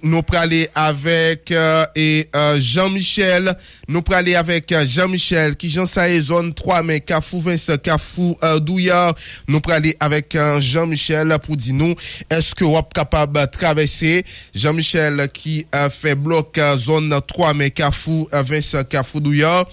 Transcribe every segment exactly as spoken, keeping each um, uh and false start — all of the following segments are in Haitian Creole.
Nou prale avèk euh, e euh, Jean Michel. Nou prale avèk euh, Jean Michel. Kijan sa ye zòn Twa Men, Kafou Vensan, Kafou euh, Douyar? Nou prale avèk euh, Jean Michel pou di nou èske w ap kapab travèse. Jean Michel ki euh, fè blòk euh, zòn Twa Men, Kafou euh, Vensan, Kafou Douyar.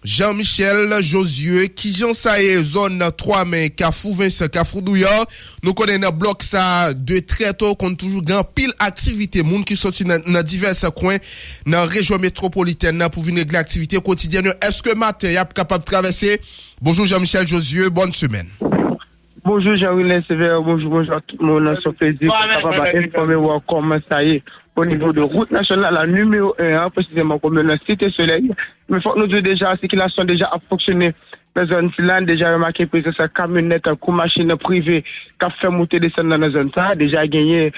Jean Michel Josué, kijan sa ye zòn Twa Men, Kafou Vensan, Kafou Douyar? Nou konnen nan blòk sa de trè to konn toujou gen anpil aktivite, moun ki soti nan, nan divès kwen nan rejyon metwopolitèn nan pou vin regle aktivite kotidyèn yo. Èske maten y ap kapab travèse? Bonjou Jean Michel Josué, bòn semèn. Bonjou Jean Rilens Sever, bonjou, bonjou a tout moun. Se yon plezi pou kapab enfòme w kòman sa ye o nivo de wout nasyonal la nimewo en an, presizeman komin nan Site Solèy. Men fòk nou di w deja, sikilasyon deja ap fonksyone nan zòn sila. N deja remake prezans kamyonèt tankou machin prive k ap fè moute desann nan, nan zòn sa. Deja genyen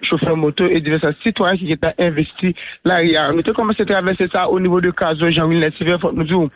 chofè moto e divès sitwayen ki gentan envesti lari a. Nou te kòmanse travèse sa o nivo de Kazo, Jean Rilens Sever, fòk nou di w,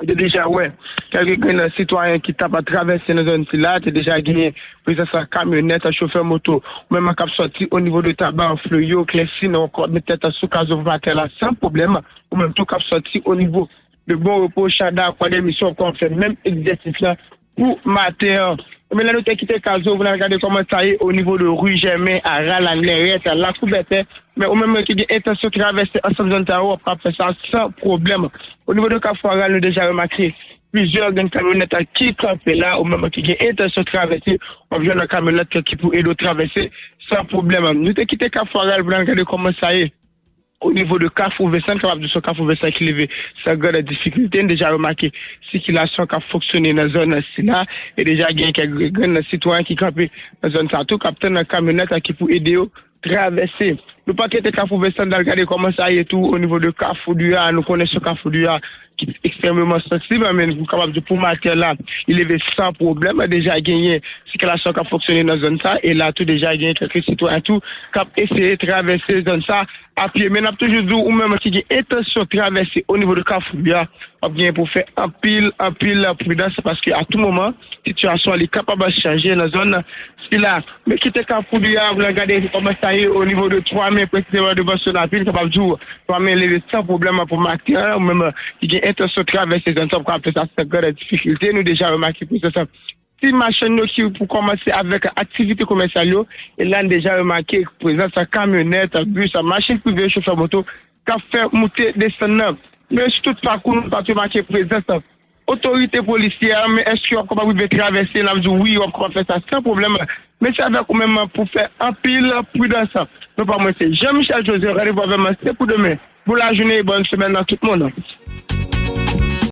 te deja wè kèlke grenn sitwayen ki t ap travèse nan zòn sila, te deja genyen prezans kamyonèt, chofè moto, ou menm k ap sòti o nivo de Taba, Fleyo, Klèsi, nan kò met tèt sou Kazo pou maten la san pwoblèm, ou menm tou k ap sòti o nivo de Bon Repo, Chada, Kwadèmisyon, ankò fè menm egzèsis la pou maten an. Men lè nou te kite Kazo, pou n al gade kòman sa ye o nivo de Ri Jèmen, Aral, Lannèrèt, Lakou Bètè, men ou menm ki gen entansyon travèse ansanm zòn sa yo, w ap ka fè sa san pwoblèm. O nivo de Kafou Aral, nou deja remake plizyè grenn kamyonèt ki kanpe la, ou menm ki gen entansyon travèse, w ap jwenn yon kamyonèt ki pou ede w travèse san pwoblèm. Nou te kite Kafou Aral pou n al gade kòman sa ye o nivo de Kafou Vensan, n kapab di se yon Kafou Vensan ki leve san grenn difikilte. N deja remake sikilasyon k ap fonksyone nan zòn sila, e deja gen kèk grenn sitwayen ki kanpe nan zòn sa tou, k ap tann kamyonèt ki pou ede yo travèse. Nou pa kite Kafou Vensan, n al gade kòman sa ye tou o nivo de Kafou Douyar. Nou konnen se yon Kafou Douyar ki ekstrèmeman sansib, men nou kapab di pou maten la, li leve san pwoblèm. Deja genyen sikilasyon k ap fonksyone nan zòn sa, e la tou deja genyen kèk sitwayen tou k ap eseye travèse zòn sa a pye. Men n ap toujou di w, ou menm ki gen entansyon travèse o nivo de Kafou Douyar, w ap genyen pou fè anpil, anpil pridans, paske a tou moman, sitiyasyon an li kapab chanje nan zòn sila. Men kite Kafou Douyar, pou n al gade kòman sa ye o nivo de Twa Men, presizeman devan Sonapi, n kapab di w, Twa Men leve san pwoblèm pou maten an, ou menm ki gen entansyon travèse zòn sa, w ap ka fè sa san grenn difikilte. Nou deja remake prezans ti machann yo ki pou kòmanse avèk aktivite komèsyal yo, e la n deja remake prezans kamyonèt, bis, machin prive, chofè moto k ap fè moute desann nan. Men sou tout pakou, nou pa t remake prezans otorite polisyè a, men èske w ap kapab rive travèse? N ap di w wi, w ap kapab fè sa san pwoblèm. Men se avèk ou menm pou fè anpil pridans. Non pa mwen se Jean Michel Joseph, randevou avè m se pou demen. Bon lajounen e bòn semèn nan tout moun.